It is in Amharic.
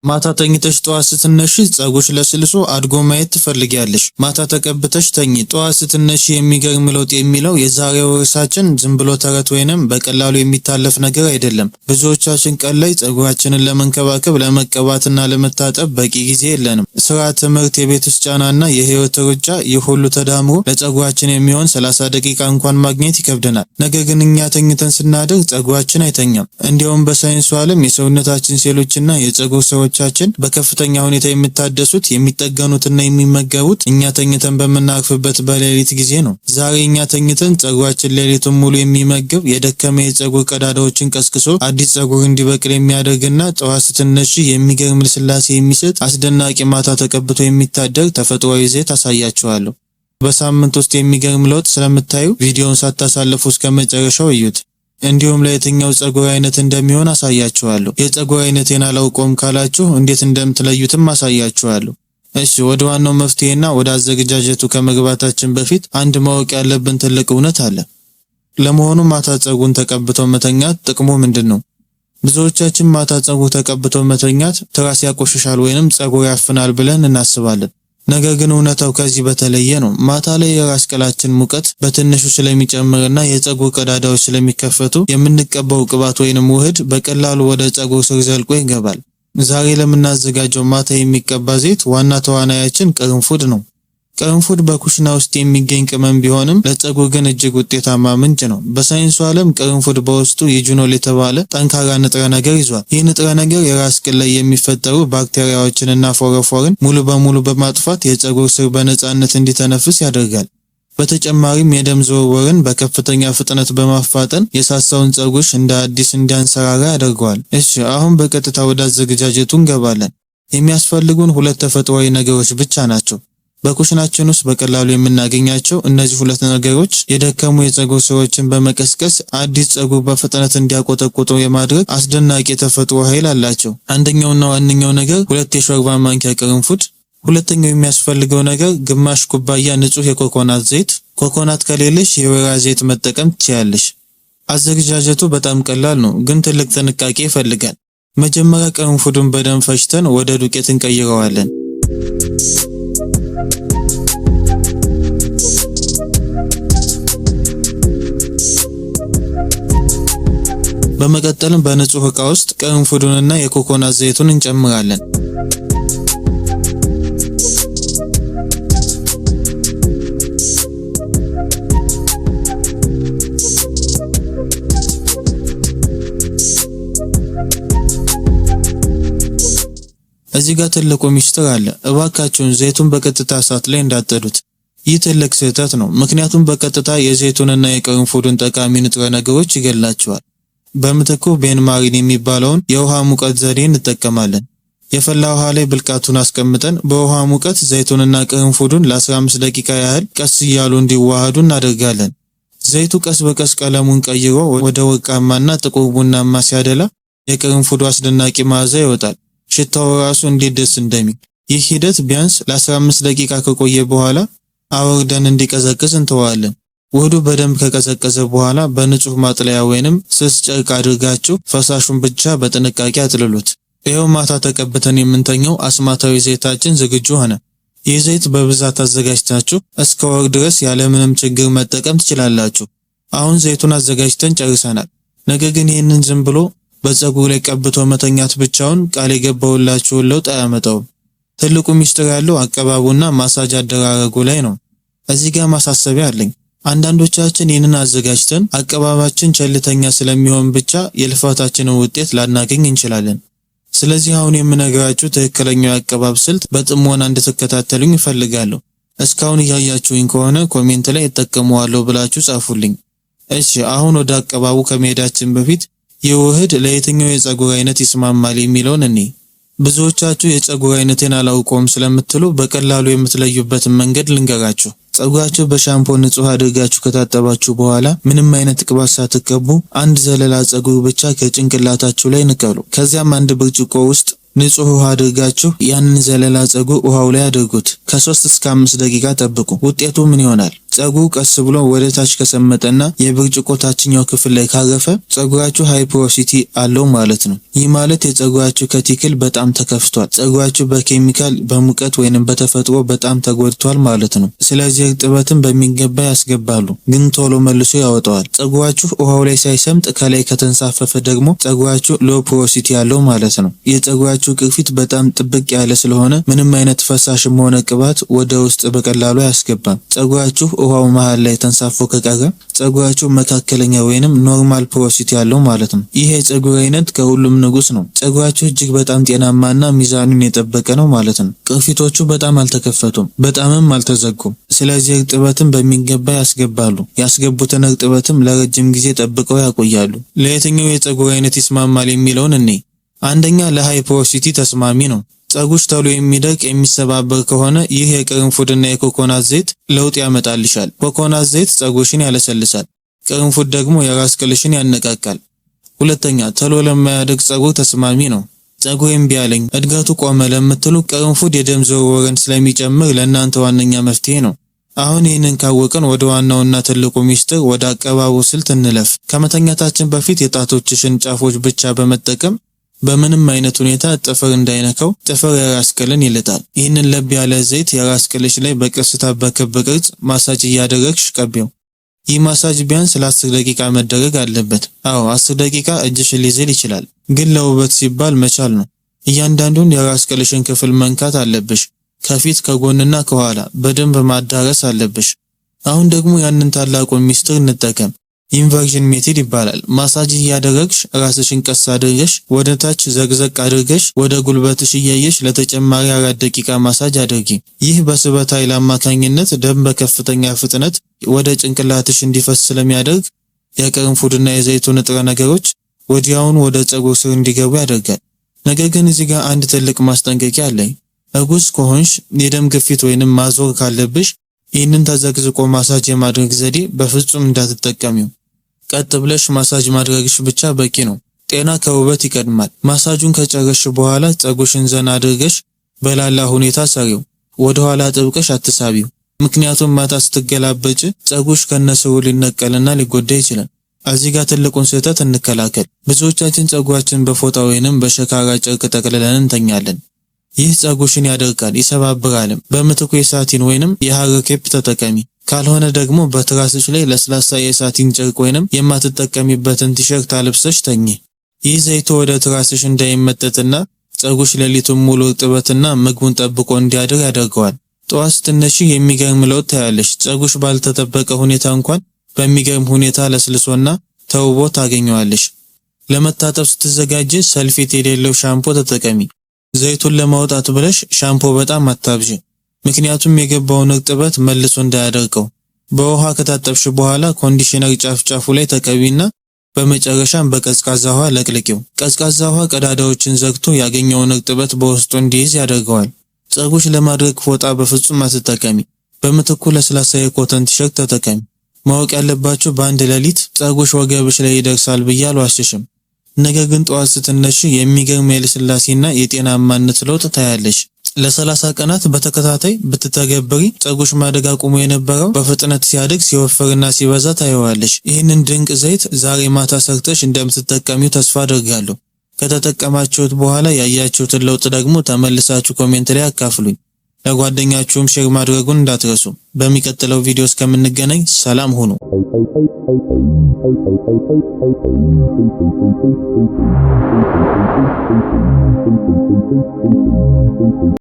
ማታ ተኝተሽ ጠዋት ስትነሺ ጸጉርሽ ለስልሶ አድጎ ማየት ትፈልጊያለሽ። ማታ ተቀብተሽ ተኚ፣ ጠዋት ስትነሺ የሚገርም ለውጥ የሚለው የዛሬው ርዕሳችን ዝም ብሎ ተረት ወይንም በቀላሉ የሚታለፍ ነገር አይደለም። ብዙዎቻችን ቀን ላይ ጸጉራችንን ለመንከባከብ ለመቀባትና ለመታጠብ በቂ ጊዜ የለንም። ስራ፣ ትምህርት፣ የቤት ውስጥ ጫናና የህይወት ሩጫ፣ ይህ ሁሉ ተዳምሮ ለጸጉራችን የሚሆን 30 ደቂቃ እንኳን ማግኘት ይከብደናል። ነገር ግን እኛ ተኝተን ስናድር ጸጉራችን አይተኛም። እንዲያውም በሳይንሱ ዓለም የሰውነታችን ሴሎችና የጸጉር ስሮች ቻችን በከፍተኛ ሁኔታ የሚታደሱት፣ የሚጠገኑትና የሚመገቡት እኛ ተኝተን በምናርፍበት በሌሊት ጊዜ ነው። ዛሬ እኛ ተኝተን ጸጉራችን ሌሊቱን ሙሉ የሚመግብ፣ የደከመ የጸጉር ቀዳዳዎችን ቀስቅሶ አዲስ ጸጉር እንዲበቅል የሚያደርግና ጠዋት ስትነሺ የሚገርም ልስላሴ የሚሰጥ አስደናቂ ማታ ተቀብቶ የሚታደር ተፈጥሯዊ ዘይት አሳያችኋለሁ። በሳምንት ውስጥ የሚገርም ለውጥ ስለምታዩ ቪዲዮውን ሳታሳልፉ እስከ መጨረሻው እዩት። እንዲሁም ለየትኛው ጸጉር አይነት እንደሚሆን አሳያችኋለሁ። የጸጉር አይነቴን አላውቀውም ካላችሁ እንዴት እንደምትለዩትም አሳያችኋለሁ። እሺ፣ ወደ ዋናው መፍትሄና ወደ አዘገጃጀቱ ከመግባታችን በፊት አንድ ማወቅ ያለብን ትልቅ እውነት አለ። ለመሆኑ ማታ ጸጉርን ተቀብቶ መተኛት ጥቅሙ ምንድን ነው? ብዙዎቻችን ማታ ጸጉር ተቀብቶ መተኛት ትራስ ያቆሽሻል ወይንም ጸጉር ያፍናል ብለን እናስባለን። ነገር ግን እውነታው ከዚህ በተለየ ነው። ማታ ላይ የራስ ቅላችን ሙቀት በትንሹ ስለሚጨምርና የፀጉር ቀዳዳዎች ስለሚከፈቱ የምንቀባው ቅባት ወይንም ውህድ በቀላሉ ወደ ፀጉር ስር ዘልቆ ይገባል። ዛሬ ለምናዘጋጀው ማታ የሚቀባ ዘይት ዋና ተዋናያችን ቅርንፉድ ነው። ቅርንፉድ በኩሽና ውስጥ የሚገኝ ቅመም ቢሆንም ለፀጉር ግን እጅግ ውጤታማ ምንጭ ነው። በሳይንሱ ዓለም ቅርንፉድ በውስጡ eugenol የተባለ ጠንካራ ንጥረ ነገር ይዟል። ይህ ንጥረ ነገር የራስ ቅል ላይ የሚፈጠሩ ባክቴሪያዎችንና ፎረፎርን ሙሉ በሙሉ በማጥፋት የፀጉር ስር በነፃነት እንዲተነፍስ ያደርጋል። በተጨማሪም የደም ዝውውርን በከፍተኛ ፍጥነት በማፋጠን የሳሳውን ፀጉርሽ እንደ አዲስ እንዲያንሰራራ ያደርገዋል። እሺ፣ አሁን በቀጥታ ወደ አዘገጃጀቱ እንገባለን። የሚያስፈልጉን ሁለት ተፈጥሯዊ ነገሮች ብቻ ናቸው። በኩሽናችን ውስጥ በቀላሉ የምናገኛቸው እነዚህ ሁለት ነገሮች የደከሙ የፀጉር ስሮችን በመቀስቀስ አዲስ ፀጉር በፍጥነት እንዲያቆጠቁጡ የማድረግ አስደናቂ የተፈጥሮ ኃይል አላቸው። አንደኛውና ዋነኛው ነገር ሁለት የሾርባ ማንኪያ ቅርንፉድ፣ ሁለተኛው የሚያስፈልገው ነገር ግማሽ ኩባያ ንጹህ የኮኮናት ዘይት። ኮኮናት ከሌለሽ የወይራ ዘይት መጠቀም ትችያለሽ። አዘገጃጀቱ በጣም ቀላል ነው፣ ግን ትልቅ ጥንቃቄ ይፈልጋል። መጀመሪያ ቅርንፉዱን በደንብ ፈጭተን ወደ ዱቄት እንቀይረዋለን። በመቀጠልም በንጹህ ዕቃ ውስጥ ቅርንፉዱንና የኮኮናት ዘይቱን እንጨምራለን። እዚህ ጋር ትልቁ ሚስጥር አለ። እባካችሁን ዘይቱን በቀጥታ እሳት ላይ እንዳትጥዱት። ይህ ትልቅ ስህተት ነው፣ ምክንያቱም በቀጥታ የዘይቱንና የቅርንፉዱን ጠቃሚ ንጥረ ነገሮች ይገላቸዋል። በምትኩ bain-marie የሚባለውን የውሃ ሙቀት ዘዴ እንጠቀማለን። የፈላ ውሃ ላይ ብልቃጡን አስቀምጠን በውሃ ሙቀት ዘይቱንና ቅርንፉዱን ለ15 ደቂቃ ያህል ቀስ እያሉ እንዲዋሃዱ እናደርጋለን። ዘይቱ ቀስ በቀስ ቀለሙን ቀይሮ ወደ ወርቃማና ጥቁር ቡናማ ሲያደላ የቅርንፉዱ አስደናቂ መዓዛ ይወጣል። ሽታው ራሱ እንዴት ደስ እንደሚል! ይህ ሂደት ቢያንስ ለ15 ደቂቃ ከቆየ በኋላ አውርደን እንዲቀዘቅዝ እንተዋለን። ውህዱ በደንብ ከቀዘቀዘ በኋላ በንጹህ ማጥለያ ወይንም ስስ ጨርቅ አድርጋችሁ ፈሳሹን ብቻ በጥንቃቄ አጥልሉት። ይኸው ማታ ተቀብተን የምንተኘው አስማታዊ ዘይታችን ዝግጁ ሆነ። ይህ ዘይት በብዛት አዘጋጅታችሁ እስከ ወር ድረስ ያለምንም ችግር መጠቀም ትችላላችሁ። አሁን ዘይቱን አዘጋጅተን ጨርሰናል። ነገር ግን ይህንን ዝም ብሎ በፀጉር ላይ ቀብቶ መተኛት ብቻውን ቃል የገባሁላችሁን ለውጥ አያመጣውም። ትልቁ ሚስጥር ያለው አቀባቡና ማሳጅ አደራረጉ ላይ ነው። እዚህ ጋር ማሳሰቢያ አለኝ። አንዳንዶቻችን ይህንን አዘጋጅተን አቀባባችን ቸልተኛ ስለሚሆን ብቻ የልፋታችንን ውጤት ላናገኝ እንችላለን። ስለዚህ አሁን የምነግራችሁ ትክክለኛው የአቀባብ ስልት በጥሞና እንድትከታተሉኝ እፈልጋለሁ። እስካሁን እያያችሁኝ ከሆነ comment ላይ እጠቀመዋለሁ ብላችሁ ጻፉልኝ። እሺ፣ አሁን ወደ አቀባቡ ከመሄዳችን በፊት ይህ ውህድ ለየትኛው የፀጉር አይነት ይስማማል የሚለውን እኔ ብዙዎቻችሁ የፀጉር አይነቴን አላውቀውም ስለምትሉ በቀላሉ የምትለዩበትን መንገድ ልንገራችሁ። ፀጉራችሁ በሻምፖ ንጹህ አድርጋችሁ ከታጠባችሁ በኋላ ምንም አይነት ቅባት ሳትቀቡ አንድ ዘለላ ፀጉር ብቻ ከጭንቅላታችሁ ላይ ንቀሉ። ከዚያም አንድ ብርጭቆ ውስጥ ንጹህ ውሃ አድርጋችሁ ያንን ዘለላ ጸጉር ውሃው ላይ አድርጉት። ከ3 እስከ 5 ደቂቃ ጠብቁ። ውጤቱ ምን ይሆናል? ጸጉሩ ቀስ ብሎ ወደ ታች ከሰመጠና የብርጭቆ ታችኛው ክፍል ላይ ካረፈ ጸጉራችሁ high porosity አለው ማለት ነው። ይህ ማለት የጸጉራችሁ cuticle በጣም ተከፍቷል። ጸጉራችሁ በኬሚካል፣ በሙቀት ወይንም በተፈጥሮ በጣም ተጎድቷል ማለት ነው። ስለዚህ እርጥበትን በሚገባ ያስገባሉ፣ ግን ቶሎ መልሶ ያወጣዋል። ጸጉራችሁ ውሃው ላይ ሳይሰምጥ ከላይ ከተንሳፈፈ ደግሞ ጸጉራችሁ low porosity ያለው ማለት ነው። የጸጉራችሁ ቅርፊት በጣም ጥብቅ ያለ ስለሆነ ምንም አይነት ፈሳሽም ሆነ ቅባት ወደ ውስጥ በቀላሉ አያስገባም። ጸጉራችሁ ውሃው መሃል ላይ ተንሳፎ ከቀረ ጸጉራችሁ መካከለኛ ወይንም normal porosity ያለው ማለት ነው። ይህ የጸጉር አይነት ከሁሉም ንጉስ ነው። ጸጉራችሁ እጅግ በጣም ጤናማና ሚዛኑን የጠበቀ ነው ማለት ነው። ቅርፊቶቹ በጣም አልተከፈቱም፣ በጣምም አልተዘጉም። ስለዚህ እርጥበትን በሚገባ ያስገባሉ። ያስገቡትን እርጥበትም ለረጅም ጊዜ ጠብቀው ያቆያሉ። ለየትኛው የጸጉር አይነት ይስማማል የሚለውን እኔ አንደኛ ለ high porosity ተስማሚ ነው። ጸጉርሽ ቶሎ የሚደርቅ፣ የሚሰባበር ከሆነ ይህ የቅርንፉድና የኮኮናት ዘይት ለውጥ ያመጣልሻል። ኮኮናት ዘይት ጸጉርሽን ያለሰልሳል፣ ቅርንፉድ ደግሞ የራስ ቅልሽን ያነቃቃል። ሁለተኛ ቶሎ ለማያድግ ጸጉር ተስማሚ ነው። ጸጉር እምቢ አለኝ፣ እድገቱ ቆመ ለምትሉ ቅርንፉድ የደም ዝውውርን ስለሚጨምር ለእናንተ ዋነኛ መፍትሄ ነው። አሁን ይህንን ካወቅን ወደ ዋናውና ትልቁ ሚስጥር፣ ወደ አቀባቡ ስልት እንለፍ። ከመተኛታችን በፊት የጣቶችሽን ጫፎች ብቻ በመጠቀም፣ በምንም አይነት ሁኔታ ጥፍር እንዳይነካው፣ ጥፍር የራስ ቅልን ይልጣል። ይህንን ለብ ያለ ዘይት የራስ ቅልሽ ላይ በቀስታ በክብ ቅርጽ ማሳጅ እያደረግሽ ቀቢው። ይህ ማሳጅ ቢያንስ ለ10 ደቂቃ መደረግ አለበት። አዎ፣ 10 ደቂቃ እጅሽን ሊዝል ይችላል፣ ግን ለውበት ሲባል መቻል ነው። እያንዳንዱን የራስ ቅልሽን ክፍል መንካት አለብሽ። ከፊት፣ ከጎንና ከኋላ በደንብ ማዳረስ አለብሽ። አሁን ደግሞ ያንን ታላቁን ሚስጥር እንጠቀም። Inversion method ይባላል። ማሳጅ እያደረግሽ ራስሽን ቀስ አድርገሽ ወደ ታች ዘቅዘቅ አድርገሽ ወደ ጉልበትሽ እያየሽ ለተጨማሪ 4 ደቂቃ ማሳጅ አድርጊ። ይህ በስበት ኃይል አማካኝነት ደም በከፍተኛ ፍጥነት ወደ ጭንቅላትሽ እንዲፈስ ስለሚያደርግ የቅርንፉድና የዘይቱ ንጥረ ነገሮች ወዲያውኑ ወደ ፀጉር ስር እንዲገቡ ያደርጋል። ነገር ግን እዚህ ጋር አንድ ትልቅ ማስጠንቀቂያ አለኝ። እርጉዝ ከሆንሽ፣ የደም ግፊት ወይንም ማዞር ካለብሽ ይህንን ተዘቅዝቆ ማሳጅ የማድረግ ዘዴ በፍጹም እንዳትጠቀሚው። ቀጥ ብለሽ ማሳጅ ማድረግሽ ብቻ በቂ ነው። ጤና ከውበት ይቀድማል። ማሳጁን ከጨረስሽ በኋላ ፀጉርሽን ዘና አድርገሽ በላላ ሁኔታ ሰሪው። ወደ ኋላ አጥብቀሽ አትሳቢው። ምክንያቱም ማታ ስትገላበጭ ፀጉርሽ ከነስሩ ሊነቀልና ሊጎዳ ይችላል። እዚህ ጋር ትልቁን ስህተት እንከላከል። ብዙዎቻችን ፀጉራችን በፎጣ ወይንም በሸካራ ጨርቅ ጠቅልለን እንተኛለን። ይህ ፀጉርሽን ያደርቃል፣ ይሰባብራልም። በምትኩ የ satin ወይንም የሐር cap ተጠቀሚ። ካልሆነ ደግሞ በትራስሽ ላይ ለስላሳ የ satin ጨርቅ ወይንም የማትጠቀሚበትን ቲሸርት አልብሰሽ ተኚ። ይህ ዘይቱ ወደ ትራስሽ እንዳይመጠጥና ፀጉርሽ ሌሊቱን ሙሉ እርጥበትና ምግቡን ጠብቆ እንዲያድር ያደርገዋል። ጠዋት ስትነሺ የሚገርም ለውጥ ታያለሽ። ፀጉርሽ ባልተጠበቀ ሁኔታ እንኳን በሚገርም ሁኔታ ለስልሶና ተውቦ ታገኘዋለሽ። ለመታጠብ ስትዘጋጅ ሰልፌት የሌለው ሻምፖ ተጠቀሚ። ዘይቱን ለማውጣት ብለሽ ሻምፖ በጣም አታብዢ፣ ምክንያቱም የገባውን እርጥበት መልሶ እንዳያደርቀው። በውሃ ከታጠብሽ በኋላ conditioner ጫፍ ጫፉ ላይ ተቀቢና በመጨረሻም በቀዝቃዛ ውሃ ለቅልቂው። ቀዝቃዛ ውሃ ቀዳዳዎችን ዘግቶ ያገኘውን እርጥበት በውስጡ እንዲይዝ ያደርገዋል። ፀጉርሽ ለማድረቅ ፎጣ በፍጹም አትጠቀሚ። በምትኩ ለስላሳ የ cotton ቲሸርት ተጠቀሚ። ማወቅ ያለባችሁ በአንድ ሌሊት ፀጉርሽ ወገብሽ ላይ ይደርሳል ብዬ አልዋሽሽም። ነገር ግን ጠዋት ስትነሺ የሚገርም የልስላሴና የጤናማነት ለውጥ ታያለሽ። ለ30 ቀናት በተከታታይ ብትተገብሪ ፀጉርሽ ማደግ አቁሞ የነበረው በፍጥነት ሲያድግ፣ ሲወፍርና ሲበዛ ታየዋለሽ። ይህንን ድንቅ ዘይት ዛሬ ማታ ሰርተሽ እንደምትጠቀሚው ተስፋ አድርጋለሁ። ከተጠቀማችሁት በኋላ ያያችሁትን ለውጥ ደግሞ ተመልሳችሁ comment ላይ አካፍሉኝ። ለጓደኛችሁም share ማድረጉን እንዳትረሱ። በሚቀጥለው ቪዲዮ እስከምንገናኝ ሰላም ሁኑ።